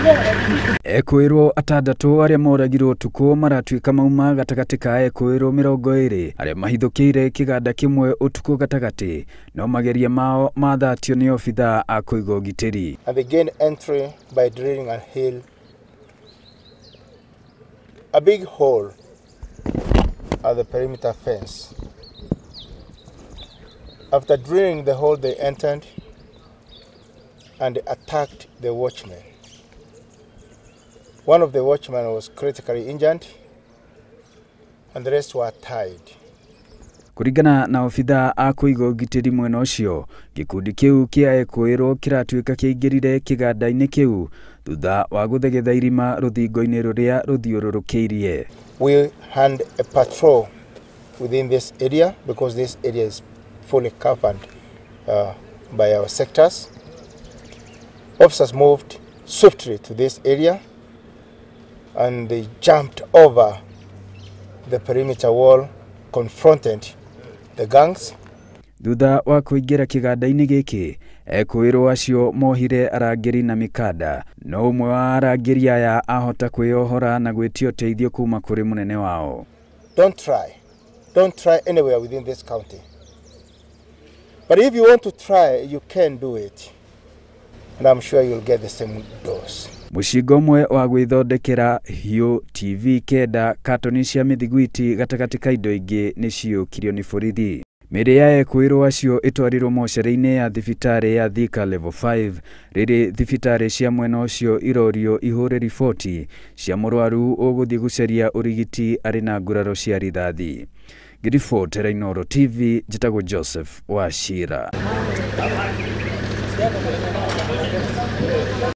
Ekũĩrwo atandatũ arĩa moragirwo ũtukũ maratuĩka mauma gatagatĩ ka ekũĩrwo 20 arĩa mahithũkĩire kĩganda kĩmwe ũtukũ gatagatĩ, no mageria mao mathatio nĩ obithaa a kũiga ũgitĩri. And they gained entry by drilling a hill, a big hole at the perimeter fence. After drilling the hole, they entered and attacked the watchman. One of the watchmen was critically injured and the rest were tied. Kũringana na obithaa a kũiga ũgitĩri mwena ũcio, gĩkundi kĩu kĩa ekũĩrwo kĩratuĩka kĩaingĩrire kĩganda-inĩ kĩu thutha wa gũthegetha irima rũthingo-inĩ rũrĩa rũthiũrũrũkĩirie. We had a patrol within this area because this area is fully covered by our sectors. Officers moved swiftly to this area and they jumped over the perimeter wall, confronted the gangs. Thutha wa kũingĩra kĩganda-inĩ gĩkĩ, ekũĩrwo acio mohire arangĩri na mĩkanda, no ũmwe wa arangĩri aya ahota kwĩyohora na gwĩtia ũteithio kuma kũrĩ mũnene wao. Don't try. Don't try anywhere within this county. But if you want to try, you can do it. And I'm sure you'll get the same dose. Mũcinga ũmwe wa gwĩthondekera hiũ, TV 9, katoni cia mĩthiguiti gatagatĩ ka indo ingĩ nĩ ciũkirio nĩ borithi. Mĩĩrĩ ya ekũĩrwo acio ĩtwarirwo mocarĩ-inĩ ya thibitarĩ ya Thika Level 5 rĩrĩ thibitarĩ cia mwena ũcio irorio ihũre riboti cia mũrwaru ũgũthiĩ gũcaria ũrigiti arĩ na nguraro cia rithathi. Ngĩribotera Inooro TV, njĩtagwo Joseph Wachira.